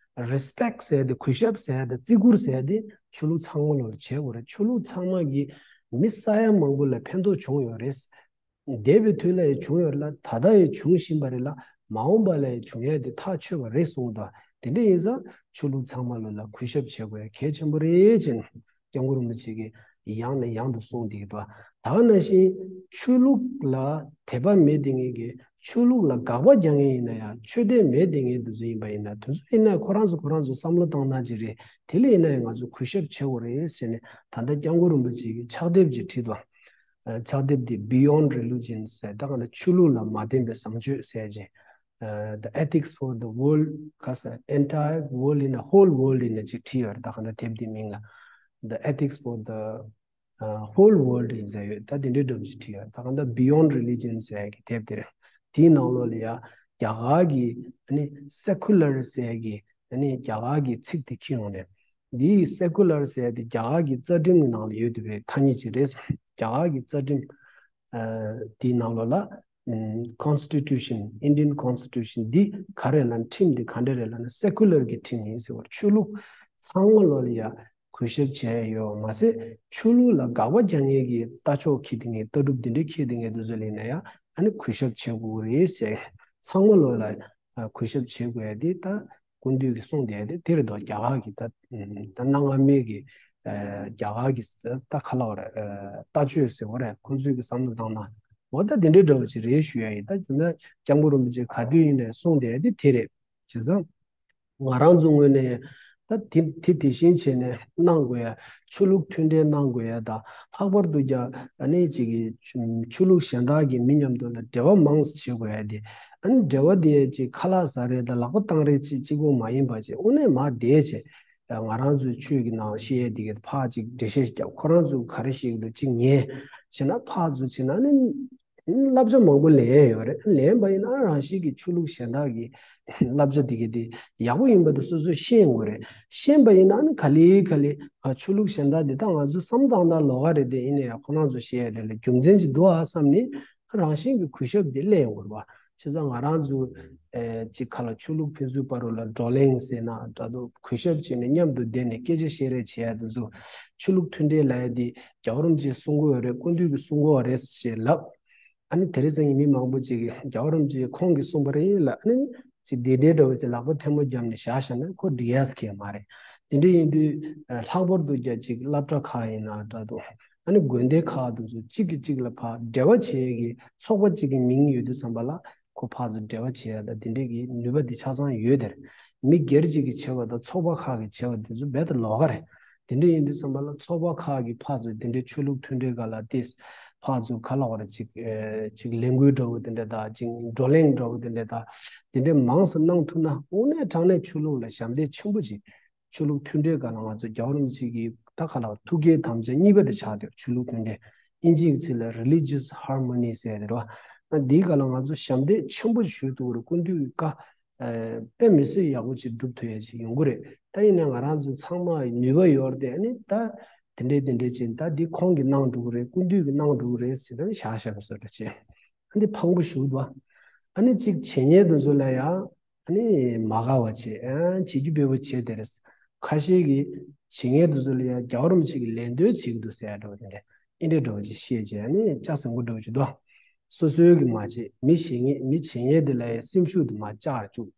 རེ་སི་པེག་ཟེར་ཡ་དེ། གུས་ཞབས་ཟེར་ཡ་དེ། བརྩི་བཀུར་ཟེར་ཡ་དེ་ཆོས་ལུགས་ཚང་མ་ལོགས་ལ་བྱེད་དགོས་རེད། ཆོས་ལུགས་ཚང་མ་གིས་མི་ས་ཡ་མང་པོ་ལ་ཕན་ཐོགས་བྱུང་ཡོད་རེད། འདས་པའི་དུས་ལ་ཡང་བྱུང་ཡོད་ལ། ད་ལྟ་ཡང་འབྱུང་བཞིན་པ་རེད་ལ། མ་འོངས་པ་ལ་ཡང་འབྱུང་ཡ་དེ་ཐག་ཆོད་པ་རེད་གསུངས་འདུག་དེ་འདྲ་ཡིན་ཙང་ཆོས་ལུགས་ཚང་མ་ལོ་ལ་གུས་ཞབས་བྱེད་དགོས་ཡ་གལ་ཆེན་པོ་རེད་ཅེས་སྐྱབས་མགོན་རིན་པོ་ཆེ་གིས་ཡང་ནས་ཡང་དུ་གསུངས་བསྡད་ཀྱི་འདུག་ད་ག་ནང་བཞིན་ཆོས་ལུགས་ལ་དད་པ་མེད་བསྡད་མཁན་གྱི། ཆོས་ལུགས་ལ་དགག་པ་རྒྱག་མཁན་ཡིན་ན་ཡང་། ཆོས་དད་མེད་བསྡད་མཁན་དེ་ཚོ་ཡིན་པ་ཡིན་ན། དེ་ཚོ་ཡིན་ན་ཁོ་རང་ཚོ་ཁོ་རང་ཚོ་བསམ་བློ་བཏང་སྟངས་ཅིག་རེད། དེ་ལ་ཡིན་ན་ཡང་ང་ཚོ་གུས་ཞབས་བྱེད་དགོས་རེད་ཟེར་ནས་ད་ལྟ་སྐྱབས་མགོན་རིན་པོ་ཆེ་གིས་ཕྱག་དེབ་ཅིག་བྲིས་འདུག་ཨ། ཕྱག་དེབ་དེ་Beyond Religion ཟེར། ད་ག་ནང་ཆོས་ལུགས་ལ་མ་བརྟེན་པའི་བཟང་སྤྱོད་ཟེར་ཅིག་ཨ། The Ethics for the World ག་ས། Entire World ཡིན་ན་Whole World ཡིན་ན་ཅིག་བྲིས་ཡོད་རེད། ད་ག་ནང་དེབ་དེའི་མིང་ལ། The Ethics for the ཨ། Whole World ཡིན་ཟེར་ཡོད། ད་དེ་འདྲའི་འདྲ་པོ་ཅིག་བྲིས་ཡོད། ད་ག་ནང་Beyond Religion ཟེར་ཡ་གི་དེབ་དེ་རེད། དེའི་ནང་ལོགས་ལ་ཡ་རྒྱ་གར་གྱི་ཨ་ནི་སེ་ཀུ་ལར་ཟེར་ཡ་གི་ཨ་ནི་རྒྱ་གར་གྱི་ཚིག་དེ་འཁྱེར་ཡོང་ནས། འདིའི་སེ་ཀུ་ལར་ཟེར་ཡ་དེ་རྒྱ་གར་གྱི་རྩ་ཁྲིམས་ཀྱི་ནང་ལ་ཡོད་བསྡད་པའི་ཐ་སྙད་ཅིག་རེད། རྒྱ་གར་གྱི་རྩ་ཁྲིམས། ཨ། དེའི་ནང་ལོགས་ལ། ཨ། Constitution, Indian Constitution འདི་ག་རེ་ལབ་ན། ཁྲིམས་འདི་ག་འདྲ་རེད་ལབ་ན་སེ་ཀུ་ལར་གྱི་ཁྲིམས་ཡིན་ཟེར་བ་རེད། ཆོས་ལུགས་ཚང་མ་ལོགས་ལ་ཡ་གུས་ཞབས་བྱས་ཡོད་མ་ཟད། ཆོས་ལུགས་ལ་དགག་པ་རྒྱག་མཁན་གྱི་ལྟ་ཕྱོགས་འཁྱེར་བསྡད་མཁན། ལྟ་གྲུབ་འདི་འདྲའི་འཁྱེར་བསྡད་མཁན་དེ་ཚོ་ལ་ཡིན་ན་ཡང་ཨ་ནི་གུས་ཞབས་བྱེད་དགོས་ཀྱི་རེད་ཟེར། ཚང་མ་ལོགས་ལ་གུས་ཞབས་བྱེད་དགོས་ཡ་དེ་ད་སྐུ་མདུན་གྱིས་གསུངས་བསྡད་ཡ་དེ་དེ་རེད་འདུག་རྒྱ་གར་གྱི་ད་ད་གནའ་སྔ་མོའི་གི་ཨ་རྒྱ་གར་གྱི་ད་ག་ལབ་དགོས་རེད། ཨ། ལྟ་སྤྱོད་ཟེར་དགོས་རེད། ཁོང་ཚོའི་གི་བསམ་བློ་བཏང་ན། འོ་ད་དེ་འདྲའི་འདྲ་བོ་ཅིག་རེད་ཞུ་ཡ་ཡིན། ད་དེ་ན་སྐྱབས་མགོན་རིན་པོ་ཆེ་ག་དུས་ཡིན་ནའི་གསུངས་བསྡད་ཡ་དེ་དེ་རེད། བྱས་ཙང་། ང་རང་ཚོ་ངོས་ནས་ད་དེ་དེ་དེ་བཞིན་བྱས་ནས་གནང་དགོས་ཡ། ཆོས་ལུགས་མཐུན་འབྲེལ་གནང་དགོས་ཡ་དང་། ལྷག་པར་དུ་ཀྱང་ཨ་ནི་ཅིག་གི་ཆོས་ལུགས་གཞན་དག་གི་མི་མཉམ་དུ་ལ་འབྲེལ་བ་མང་ཙམ་བྱེད་དགོས་ཡ་དེ། ཨ་ནི་འབྲེལ་བ་དེ་ཅིག་ཁ་ལག་ཟ་རེས་དང་ལག་པ་བཏང་རེས་ཅིག་གཅིག་པོ་མ་ཡིན་པ་ཅིག་དངོས་གནས་མར་བསྡད་བྱས། ང་རང་ཚོའི་ཆོས་ཀྱི་ནང་བཤད་ཡ་དེ་གི་ཕར་ཅིག་འགྲེལ་བཤད་རྒྱབ། ཁོ་རང་ཚོ་ག་རེ་བཤད་ཀྱི་འདུག་ཅིག་ཉན་བྱས་ན། ཕར་ཚུར་བྱས་ན་ནི་བསླབ་བྱ་མང་པོ་ལེན་ཡ་ཡོད་རེད། ལེན་པ་ཡིན་ན་རང་བཞིན་གྱིས་ཆོས་ལུགས་གཞན་དག་གི་བསླབ་བྱ་དེ་གི་དེ་ཡག་པོ་ཡིན་པ་དེ་སོ་སོས་ཤེས་དགོས་རེད། ཤེས་པ་ཡིན་ན་ནི་ག་ལེ་ག་ལེ། ཨ། ཆོས་ལུགས་གཞན་དག་འདི་ད་ང་ཚོ་བསམ་བཏང་སྟངས་ལོགས་ཀ་རེད། དེ་ཡིན་ན་ཡང་ཁོ་རང་ཚོ་བཤད་ཡ་དེ་ལ་རྒྱུ་མཚན་ཅིག་འདུག་ཨ་བསམ་ནས་རང་བཞིན་གྱིས་གུས་ཞབས་དེ་སླེབས་ཡོང་དགོས་རེད་པ། བྱས་ཙང་ང་རང་ཚོ་ཨེ་ཅིག་ག་ལ་ཆོས་ལུགས་ཕན་ཚུན་བར་ལ་བགྲོ་གླེང་ཟེར་ན་འདྲ་འདུག་གུས་ཞབས་བྱས་ནས་མཉམ་དུ་བསྡད་ནས་སྐད་ཆ་བཤད་རེས་བྱེད་ཡ་དེ་ཚོ། ཆོས་ལུགས་མཐུན་འབྲེལ་ལབ་ཡ་དེ་རྒྱལ་བ་རིན་པོ་ཆེས་གསུང་གི་ཡོད་རེད། སྐུ་མདུན་གྱིས་གསུང་གི་ཡོད་རེད་ཞེས་ལབ། ཨ་ནི་དེ་རིང་སང་ཉིན་མི་མང་པོ་ཅིག་གིས་རྒྱལ་བ་རིན་པོ་ཆེ་ཁོང་གིས་གསུངས་པ་རེད་ལབ། ཨ་ནི་ཅིག་བདེ་བདེ་འདྲ་བོ་ཅིག་ལག་པ་ཐལ་མོ་བརྒྱབ་ནས་བཞག་བཞག་ན་ཁོ་འགྲིག་ཡ་ཟེར་མཁན་མ་རེད། དེ་འདྲ་ཡིན་དུས་ལྷག་པར་དུ་རྒྱ་ཅིག་སློབ་གྲྭ་ཁག་ཡིན་ན་འདྲ་འདུག་ཨ་ནི་དགོན་སྡེ་ཁག་དེ་ཚོ་གཅིག་གིས་གཅིག་ལ་ཕར་འབྲེལ་བ་བྱེད་ཡས་ཀྱི་ཚོགས་པ་གཅིག་གི་མིང་ཡོད་དུས་ཙམ་པ་ལ། ཁོ་ཕར་ཚུར་འབྲེལ་བ་བྱེད་ཡ་དང་དེ་འདྲས་ཀྱི་ནུས་པ་དེ་ཆ་ཚང་ཡོད་དེ། མི་སྒེར་གཅིག་གིས་བྱེད་པ་དང་ཚོགས་པ་ཁག་གིས་བྱེད་པ་དེ་ཚོ་རྦད་དེ་ལོགས་ཀ་རེད། དེ་འདྲས་ཡིན་དུས་ཙམ་པ་ལ་ཚོགས་པ་ཁག་གིས་ཕར་ཚུར་དེ་འདྲས་ཆོས་ལུགས་མཐུན་འབྲེལ་སྒང་ལ་ཏོག་ཙམ་ཕར་ཚུར་ག་ལབ་དགོས་རེད། ཅིག་ཨེ་ཅིག་ལས་འགུལ་འདྲ་བོ་དེ་འདྲས་དང་། ཅིག་བགྲོ་གླེང་འདྲ་བོ་དེ་འདྲས་དང་། དེ་འདྲས་མང་ཙམ་གནང་ཐུབ་ན་དངོས་གནས་དྲང་གནས་ཆོས་ལུགས་ལ་ཞབས་འདེགས་ཆེན་པོ་ཅིག་ཆོས་ལུགས་མཐུན་འབྲེལ་སྒང་ལ་ང་ཚོ་རྒྱལ་བ་རིན་པོ་ཆེ་གི་ད་ག་ལ་ཐུགས་བསྐྱེད་དམ་བཅའ་གཉིས་པ་དེ་ཆགས་བསྡད་ཡོད། ཆོས་ལུགས་མཐུན་འབྲེལ། ཨིན་ཇིའི་ཚིག་ལ་Religious Harmony ཟེར་དེ་རེད་པ། འདིའི་སྒང་ལ་ང་ཚོ་ཞབས་འདེགས་ཆེན་པོ་ཞུ་ཐུབ་རེད། སྐུ་མདུན་གྱི་བཀའ་ཨ་དཔེ་མི་སྲིད་ཡག་པོ་ཅིག་སྒྲུབ་ཐུབ་ཡ་ཅིག་ཡོང་གི་རེད། ད་ཡིན་ནའི་ང་རང་ཚོ་ཚང་མ་ནུས་པ་ཡོད་རེད་དེ། ཨ་ནི་ད་དེ་འདྲས་དེ་འདྲས་ཅིག་ད་འདི་ཁོང་གིས་གནང་འགྲོ་གི་རེད། སྐུ་མདུན་གྱིས་གནང་འགྲོ་གི་རེད་ཟེར་ནས་བཞག་བཞག་པ་བཟོ་འདྲ་བྱས། ཨ་འདི་ཕངས་པོ་ཞིག་འདུག་ཨ་ནི་ཅིག་བྱེད་མཁན་དེ་ཚོ་ལ་ཡང་ཨ་ནི་མ་དགའ་བ་བྱེད། ཨ་བྱེད་རྒྱུ་འབེལ་པོ་བྱེད་དེ་རེད། ཁ་ཤས་ཀྱིས་བྱེད་མཁན་དེ་ཚོ་ལ་ཡང་རྒྱལ་བ་རིན་པོ་ཆེ་གིས་ལད་ཟློས་བྱེད་ཀྱི་འདུག་ཟེར་ཡ་འདྲ་བོ་དེ་འདྲ། ཨེ་འདྲ་འདྲ་བོ་ཅིག་བཤད་བྱས། ཨ་ནི་ལྕགས་ཟིང་པོ་འདྲ་བོ་ཅིག་འདུག་སོ་སོའི་གི་མ་བྱེད། མི་བྱེད་མཁན་མི་བྱེད་མཁན་དེ་ལ་ཡང་སེམས་ཤུགས་དེ་མར་བཅག་བཅུག་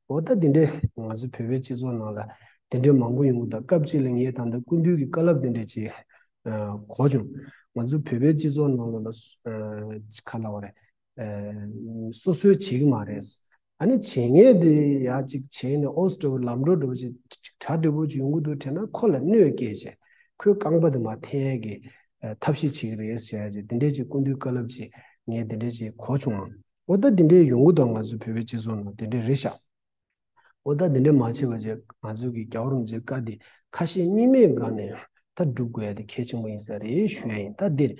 འོ་ད་དེ་འདྲའི་ང་ཚོ་བོད་པའི་སྤྱི་ཚོགས་ནང་ལ་དེ་འདྲའི་མང་པོ་ཡོང་གི་འདུག་སྐབས་གཅིག་ལ་ངས་ད་ལྟ་སྐུ་མདུན་གྱི་བཀའ་སློབ་དེ་འདྲ་ཅིག་ཨ་གོ་བྱུང་། ང་ཚོ་བོད་པའི་སྤྱི་ཚོགས་ནང་ལོགས་ལ་ཨ་ག་ལབ་དགོས་རེད། ཨ་སོ་སོས་བྱེད་ཀྱི་མ་རེད། ཨ་ནི་བྱེད་མཁན་དེ་ཡ་ཅིག་བྱས་ནས་ཨོ་ཙི་འདྲ་བོ་ལམ་འགྲོ་འདྲ་བོ་ཅིག་གྲ་འགྲིག་པོ་ཅིག་ཡོང་གི་འདུག་དྲན་ན་ཁོ་ལ་གནོད་སྐྱེལ་བྱས། ཁོའི་རྐང་པ་དེ་མར་འཐེན་ཡས་ཀྱི་ཨ་ཐབས་ཤེས་བྱེད་ཀྱི་རེད་ཟེར་ཡ་ཅིག་དེ་འདྲས་ཅིག་སྐུ་མདུན་བཀའ་སློབ་ཅིག་ངས་དེ་འདྲས་ཅིག་གོ་བྱུང་ཨང་། འོ་ད་དེ་འདྲས་ཡོང་གི་འདུག་ང་ཚོ་བོད་པའི་སྤྱི་ཚོགས་ནང་དེ་འདྲས་རེད་ཤག་འོ་ད་དེ་འདྲས་མ་བྱས་པ་བྱས། ང་ཚོ་གི་རྒྱལ་བ་རིན་པོ་ཆེའི་བཀའ་འདི་ཁ་ཞེ་གཉིས་མེད་སྒང་ནས་ད་སྒྲུབ་དགོས་ཡ་དེ་གལ་ཆེན་པོ་ཡིན་ས་རེད་ཞུ་ཡ་ཡིན། ད་འདིར་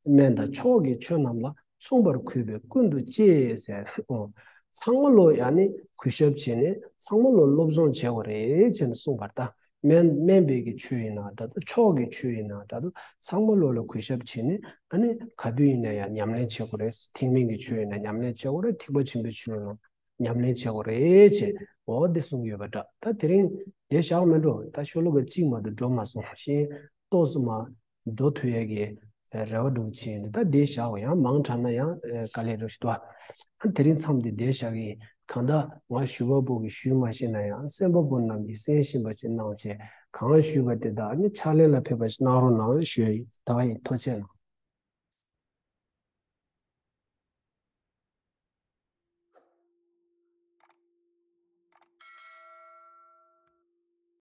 སྨན་དང་མཆོག་གི་ཆོས་རྣམས་ལ་ མཚུངས་པར་གུས་པས་ཀུན་ཏུ་གཅེས་ཟེར། ཨོ། ཚང་མ་ལོ་ཡང་ནི་གུས་ཞབས་བྱས་ནས་ཚང་མ་ལོ་སློབ་སྦྱོང་བྱེད་དགོས་རེད་ཅེས་ནས་གསུངས་པར་ད། དམན་དམན་པའི་གི་ཆོས་ཡིན་ན་འདྲ་འདུག་མཆོག་གི་ཆོས་ཡིན་ན་འདྲ་འདུག་ཚང་མ་ལོ་ལ་གུས་ཞབས་བྱས་ནས་ཨ་ནི་ག་དུས་ཡིན་ན་ཡང་ཉམས་ལེན་བྱེད་དགོས་རེད། ཐེག་དམན་གྱི་ཆོས་ཡིན་ན་ཉམས་ལེན་བྱེད་དགོས་རེད། ཐེག་པ་ཆེན་པོའི་ཆོས་ཡིན་ན་ཉམས་ལེན་བྱེད་དགོས་རེད་ཅེས་འོ་འདི་གསུངས་ཡོད་པ་འདྲ། ད་དེ་རིང་དེ་བཞག་མེད་འགྲོ། ད་ཤོ་ལོ་ཀ་གཅིག་མ་གཏོགས་འགྲོ་མ་སོང་ཞེས་ཏོག་ཙམ་མ་འགྲོ་ཐུབ་ཡས་ཀྱི་རེ་བ་འདྲ་བོ་བྱས་ཡིན། ད་དེ་བཞག་ཡང་མང་དྲགས་ན་ཡང་དཀའ་ལས་འདྲ་བོ་ཞིག་འདུག་ཨ་དེ་རིང་མཚམས་འདི་བསྡད་བཞག་གི། གང་ལྟར་ང་ཞུ་བ་པོ་གིས་ཞུས་མ་ཤེས་ན་ཡང་གསན་པ་པོ་རྣམས་ཀྱིས་གསན་ཤེས་པ་ཅིག་གནང་བྱས། གང་ཞུས་པ་དེ་དག་ནི་ཕྱག་ལེན་ལ་ཕེབས་པ་ཞིག་གནང་རོགས་གནང་ཞུ་ཡ་ཡིན། ད་ག་ཡིན། ཐུགས་རྗེ་གནང་།